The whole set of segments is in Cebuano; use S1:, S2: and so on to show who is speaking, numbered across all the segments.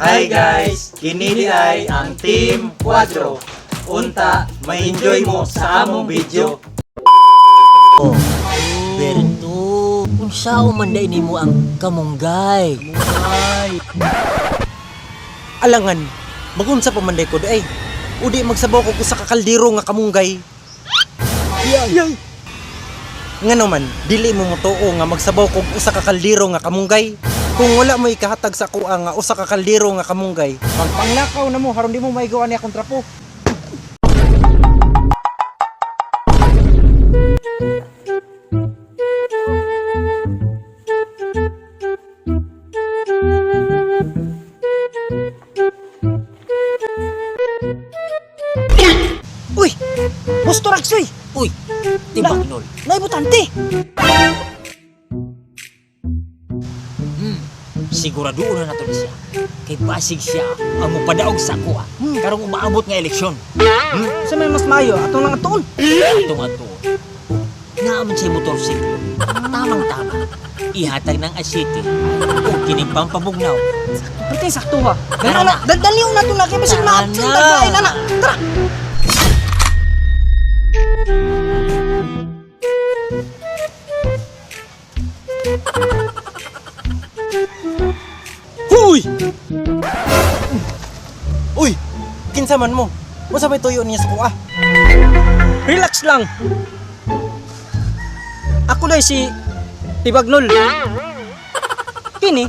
S1: Hi guys! Kini di ay ang Team Quadro. Unta, ma-enjoy mo sa among video.
S2: Oh, Berto, unsaon man day nimo ang kamunggay?
S3: Alangan, magunsa pa man day ko day. Udi magsabaw ko sa kakaldero nga kamunggay. Yay! Nga naman, dili mo motuo nga magsabaw kog usa ka kaldero nga kamunggay. Kung wala mo ikahatag sa kuha nga usa ka kaldero nga kamunggay, pangpanglakaw na mo haron di mo maigawa ni akong trapo.
S4: Uy! Gusto ragsoy!
S2: Uy, Tibagnol.
S4: Naibutante!
S2: Sigurado na nato ni siya. Kay basig siya ang mupadaog sa kuha. Karong umaabot nga eleksyon.
S4: Sa may mas mayo, atong lang atuon.
S2: Atong ato. Naaman siya motorsiklo. Tamang tama. Ihatag ng asiti. O kining pampabugnaw.
S4: Pwede sakto ha.
S2: Tara
S4: Gana na, daldaliw na to na kay basig
S2: Tara
S4: ma-absent
S2: na.
S4: tagay na na. Tara!
S3: Huy! Uy! Kinsa man mo? Unsa may tuyo niya sa kuha?
S4: Relax lang. Ako na si Tibagnol. Kini,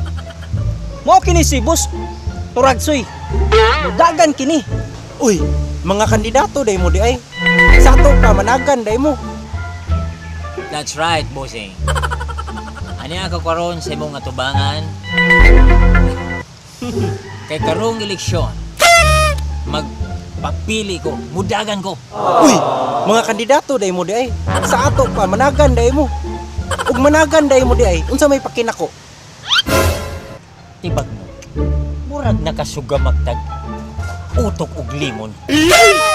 S4: mao kini si Boss Turagsoy. Dagan kini.
S3: Uy, mga kandidato day mo di ay. Sa ato pa managan day mo.
S2: That's right, bossing. Ani ako karon sa imong atubangan? Kay karong eleksyon, magpapili ko, mudagan ko.
S3: Uy, mga kandidato day mo di ay. Sa ato pa managan day mo. Ug managan day mo di ay. Unsa may pakinako?
S2: Tibag mo. Murag nakasugamak tag utok og limon.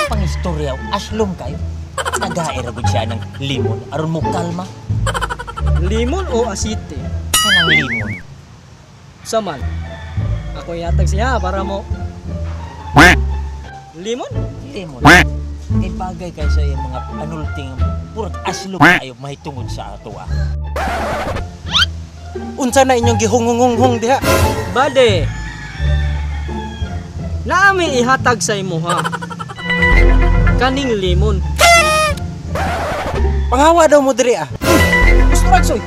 S2: Pangistorya og aslom kayo. Tagae ra gud siya ng limon aron mo kalma
S4: Limon o asite?
S2: kanang limon.
S4: Saman. Ako ihatag siya para mo. Limon?
S2: Limon. Kay bagay kay sa iyang mga anulting murag aslom kayo mahitungod sa ato ah.
S3: Unsa na inyong gihungungunghong diha?
S4: Bade. Naami ihatag sa imuha. Kaning limon.
S3: Pangawa daw mo diri ah.
S4: Gusto ragsoy.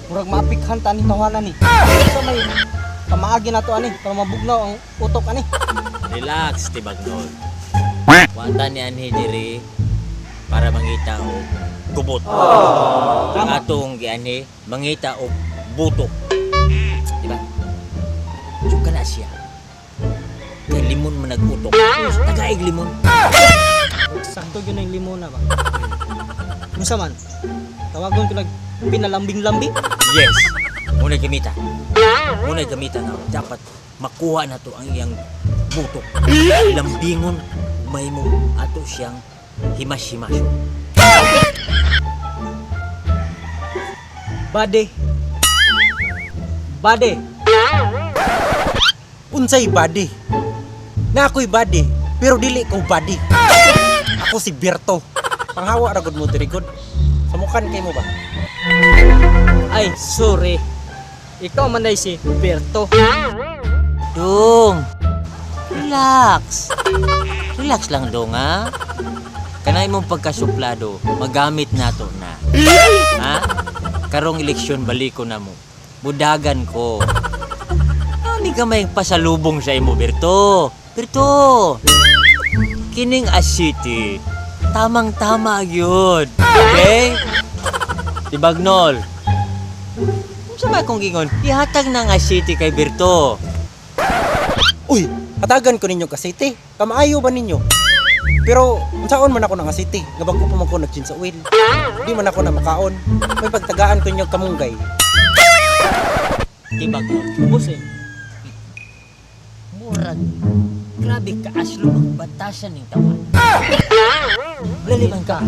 S4: Murag maapikhan ta ni tawanan ni. Sa may pamaagi na to ani para mabugnaw ang utok ani.
S2: Relax, Tibagnol. Wata ni anhi diri para mangita og gubot. Ang atong gianhi mangita og butok. Di ba? Juga na siya. Kay limon man nag-utok. Tagaig limon.
S4: Sakto gyud ang limon na ba. Unsa man? Tawagon ko nag pinalambing-lambing.
S2: Yes. Muna gamita. Muna gamita nga dapat makuha na to ang iyang butok. Lambingon may mo ato siyang himas-himasyon.
S4: Bade. Bade.
S3: Unsay body? Na ako'y body, pero dili ko body. Ako si Berto. Panghawa ra gud mo diri gud. Samukan kay mo ba?
S4: Ay, sorry. Ikaw man ay si Berto.
S2: Dong, relax. Relax lang, Dong, ha? Kanay mong pagkasuplado, magamit nato na. Ha? Karong eleksyon, baliko na mo. Budagan ko. Ani ka may pasalubong sa imo, Berto. Berto! Kining a city, tamang-tama yun. Okay? Tibagnol. Unsa ba akong gingon? Ihatag na nga city kay Berto.
S3: Uy, hatagan ko ninyo ka city. Kamaayo ba ninyo? Pero unsaon man ako nga city? Nga bago pa man ko nag sa oil. Di man ako na makaon. May pagtagaan ko ninyo kamunggay.
S2: Tibagnol.
S4: Boss eh.
S2: Murag, grabe ka aslo magbatasan ng tawa. Laliman ka.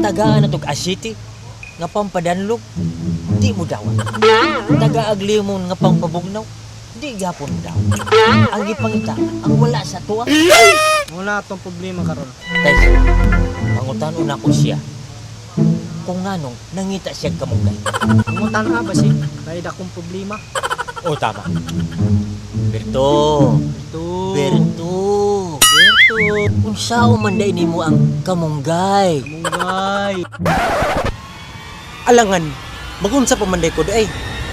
S2: Tagaan na tog asiti, nga pampadanlog, di mo dawat. Tagaag limon nga pampabugnaw, Di gapon daw. Ang gipangita, ang wala sa tuwa.
S4: Muna atong problema karon.
S2: Tay, pangutan-on ako siya. Kung nganong nangita siya kamunggay.
S4: Pangutan ka ba si? Dahil akong problema.
S2: O tama. Berto,
S4: Berto.
S2: Berto.
S4: Berto.
S2: Unsaon man day nimo ang kamunggay?
S4: Kamunggay.
S3: Alangan, magunsa pa man day ko ay.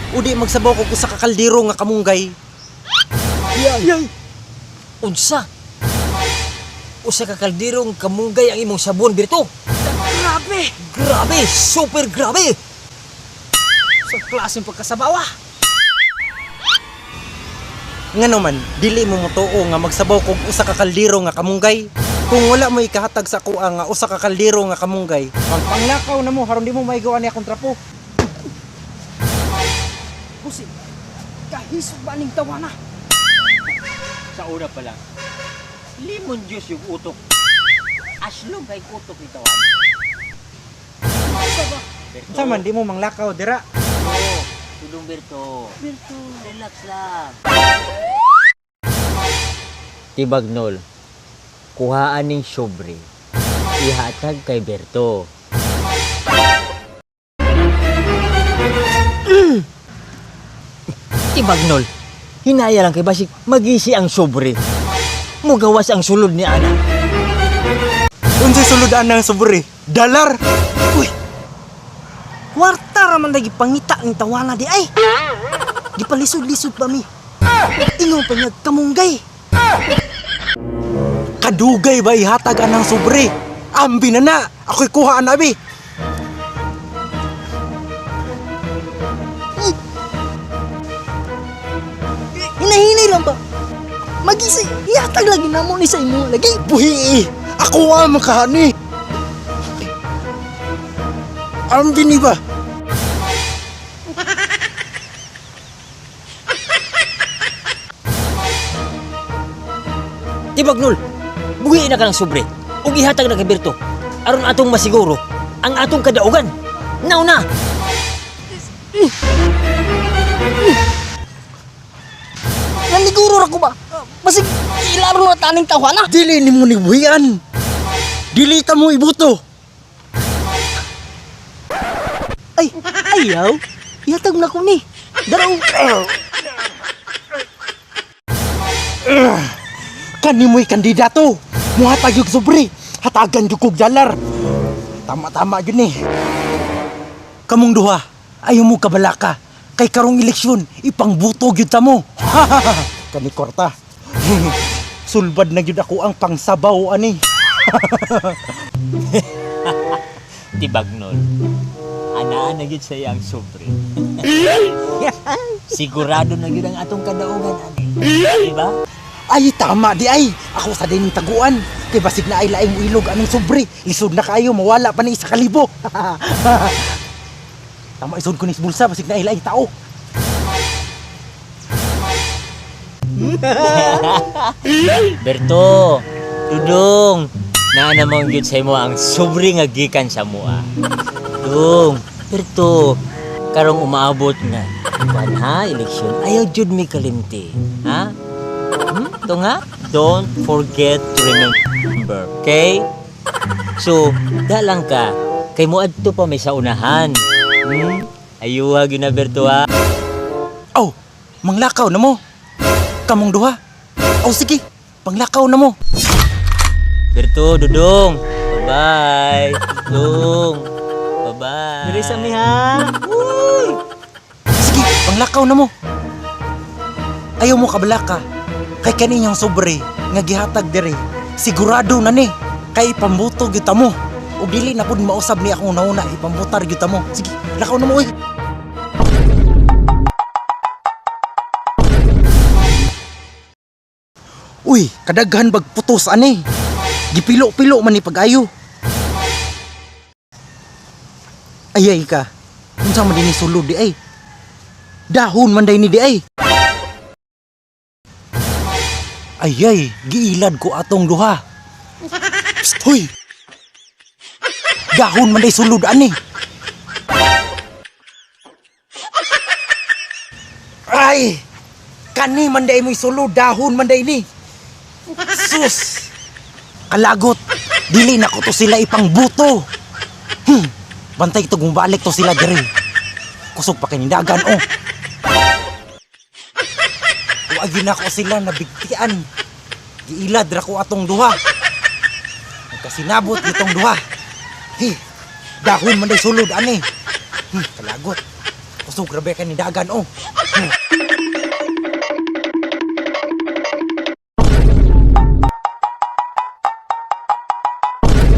S3: Udi magsabaw ko sa kakaldero nga kamunggay.
S2: Unsa? Usa ka kalderong kamunggay ang imong sabon, Berto.
S4: Grabe!
S2: Grabe, super grabe.
S4: Sa klaseng pagkasabawa.
S3: Ngano man, dili mo motuo nga magsabaw kog usa ka kaldero nga kamunggay. Kung wala mo ikahatag sa kuha nga usa ka kaldero nga kamunggay, pangpanglakaw na mo haron di mo maigawa ni akong trapo.
S4: Pusi, kahisog ba ning tawana?
S2: Sa una pa lang, limon juice yung utok. Aslog ay utok ni tawan. Berto.
S3: Unsa man di mo manglakaw dira?
S2: Berto. Tulong Berto. Berto. Relax lang. Tibagnol, kuhaan ning sobre. Ihatag kay Berto. Tibagnol, hinaya lang kay basig magisi ang sobre. Mugawas ang sulod ni Ana.
S3: Unsay sulod-an ng sobre? Dalar.
S4: Uy! Kwarta ra man lagi pangita ning tawana di ay. Gipalisod-lisod pa mi. Ingon pa niya kamunggay.
S3: Kadugay ba ihatag anang sobre? Ambi na na. Ako'y kuha abi.
S4: Hinahinay lang ba? Magisi, ihatag lagi namo ni sa imo lagi.
S3: Buhi! Ako ang makahani. Ambi ni ba?
S2: Tibagnol, buhiin na ka ng sobre ug ihatag na kay Berto aron atong masiguro ang atong kadaugan. Now na!
S4: Naniguro ra ko ba? Basig ilaro na taning tawana.
S3: Dili ni mo ni buhian. Dili ta mo ibuto.
S4: Ay, ayaw. Ihatag na ko ni. Daraw.
S3: Kani mo'y kandidato. Muhatag yung sobre. Hatagan yung kog dalar. Tama-tama yun eh. Kamong duha, ayaw mo kabalaka. Kay karong eleksyon, ipangbuto gyud ta mo. Kani kwarta. Sulbad na gyud ako ang pangsabaw ani.
S2: Tibagnol, anaan na gyud sa ang sobre. Sigurado na gyud ang atong kadaugan ani. Diba?
S3: Ay tama di ay. Ako sa din taguan. Kay basig na ay laing ilog anong sobre. Lisod na kaayo mawala pa ni isa kalibo. Tama isod ko ni sa bulsa basig na ay laing tao.
S2: Berto, Dudong, naa namang gyud sa imo ang sobre nga gikan sa mua. Dong, Berto, karong umaabot nga. Kuan ha, eleksyon. Ayaw jud mi kalimti. Ha? To nga? Don't forget to remember. Okay? So, da lang ka. Kay moadto pa may sa unahan. Ayuha gyud na Berto ha.
S3: Aw, manglakaw na mo. Kamong duha. Aw sige, panglakaw na mo.
S2: Berto, Dudong. Bye-bye. Dudong. Bye-bye.
S4: Diri sa mi ha.
S3: Sige, panglakaw na mo. Ayaw mo kabalaka. Kay kaninyang sobre nga gihatag diri. Sigurado na ni kay ipambuto gyud ta mo. Ug dili na pud mausab ni akong nauna ipambutar gyud ta mo. Sige, lakaw na mo oy. Uy, kadaghan bag putos ani. Gipilo-pilo man ni pag-ayo. Ayay ka. Unsa man dinhi sulod di ay? Dahon man day ni di ay. Ayay, giilad ko atong duha. Psst, hoy. Gahon man day sulod ani. Ay! Kani man day mo'y sulo, dahon man day ni. Sus! Kalagot! Dili na ko to sila ipangbuto. Bantay ito balik to sila diri. Kusog pa kinindagan, oh. Wag na ko sila nabigtian. Giilad ra ko atong duha. Nagkasinabot itong duha. Hi, dahon man day sulod ani. Kalagot. Kusog grabe kanindagan, oh.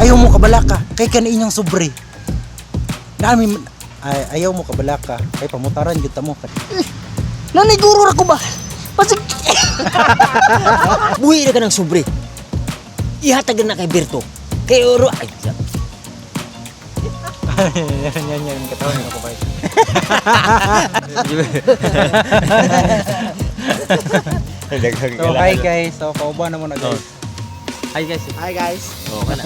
S3: Ayaw mo kabalaka kay kani inyong sobre. Nami ay, ayaw mo kabalaka kay pamutaran gyud ta mo.
S4: Naniguro ra ko ba? Pasig.
S2: Buhi na ka ng sobre. Ihatag na kay Berto. Kay Oro ay.
S3: Yan yan yan katawan ko ba. So hi guys, so kauban na mo na guys.
S2: Hi guys.
S4: Hi guys.
S2: Oh, kana.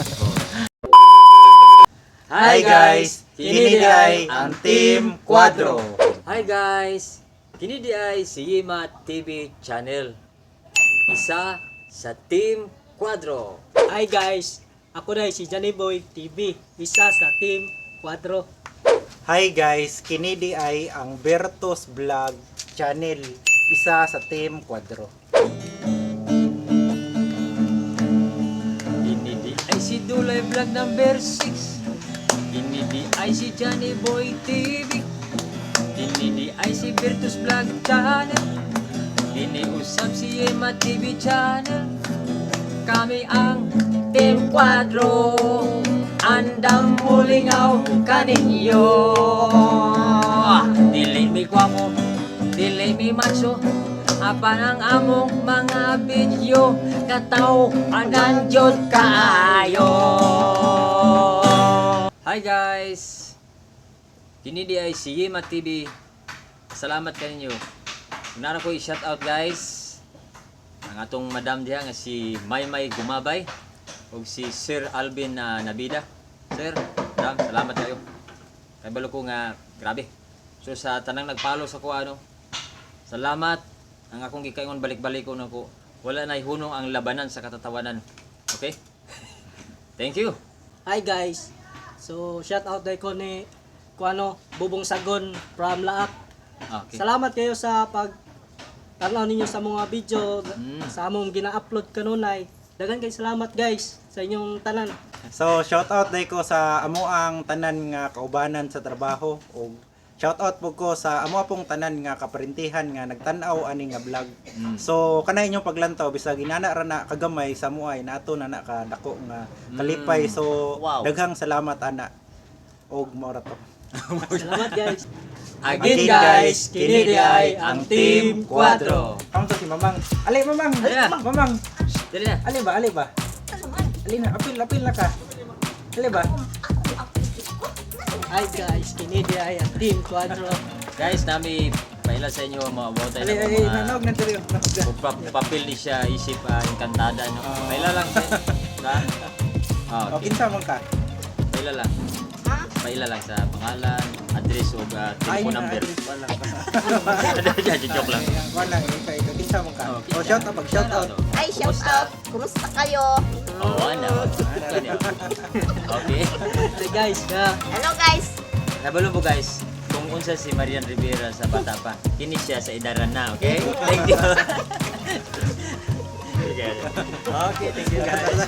S1: Hi guys! Kini di ay ang Team Quadro.
S2: Hi guys! Kini di ay si Yima TV Channel. Isa sa Team Quadro.
S4: Hi guys. Ako na si Johnny Boy TV, isa sa Team Quadro.
S3: Hi guys, kini di ay ang Bertos Vlog Channel, isa sa Team Quadro.
S2: Kini di ay si Dulay Vlog number 6. Kini di ay si Johnny Boy TV. Kini di ay si Virtus Vlog Channel. Kini usap si Yema TV Channel. Kami ang Team Quadro. Andam mulingaw kaninyo. Dili mi kwamo, dili mi macho. Apan ang among mga video kataw anan jud kaayo. Hi guys. Kini di ay si Yema TV. Salamat kaninyo. Unara ko i-shout out guys. Ang atong madam diha nga si Maymay Gumabay ug si Sir Alvin na Nabida. Sir, madam, salamat kayo. Kay balo ko nga grabe. So sa tanang nagpalo sa ko ano, salamat. Ang akong gikaingon balik-balik ko nako. Wala na hunong ang labanan sa katatawanan. Okay? Thank you.
S4: Hi guys. So shout out dai ko ni kuano Bubong Sagon from Laak.
S2: Okay.
S4: Salamat kayo sa pag tanaw ninyo sa mga video sa among gina-upload kanunay. Daghan kay salamat guys sa inyong tanan.
S3: So shout out day ko sa amo ang tanan nga kaubanan sa trabaho ug shout out po ko sa amo pong tanan nga kaparintihan nga nagtan-aw ani nga vlog. So kanay inyong paglantaw bisag inana ra na kagamay sa mo ay nato na na ka dako nga kalipay. So daghang salamat ana og mao ra to.
S4: Salamat guys.
S2: Again guys, kini di ay ang Team Quadro.
S3: Ang to si Mamang. Ali Mamang.
S2: Ali na.
S3: Mamang.
S2: Dali na.
S3: Ali ba? Ali ba? Ali na, apil apil na ka. Ali ba?
S4: Hi guys, kini di ay ang Team Quadro.
S2: Guys, nami paila sa inyo mga botay
S3: Ali
S2: na
S3: ali
S2: mga
S3: nanog na diri. Nanog na.
S2: kung papel ni siya isip engkantada no. Paila lang sir. Ha? Ah,
S3: O
S2: okay.
S3: kinsa man ka?
S2: Paila lang. Paila lang sa pangalan, address ug
S3: Ay,
S2: telephone
S3: na,
S2: number.
S3: address pa lang.
S2: Joke lang.
S3: Ay, ang kuwan lang, ikaw, ikaw, kinsa man ka?
S2: Oh,
S3: O shout out, pag shout out.
S5: Ay, shout out. Kumusta kayo?
S2: Oh, ano. Okay.
S4: Hi guys, yeah.
S5: Hello guys.
S2: Nabalo po guys, kung unsa si Marian Rivera sa bata pa, kini siya sa idaran na, okay? Thank you. Okay, thank you guys.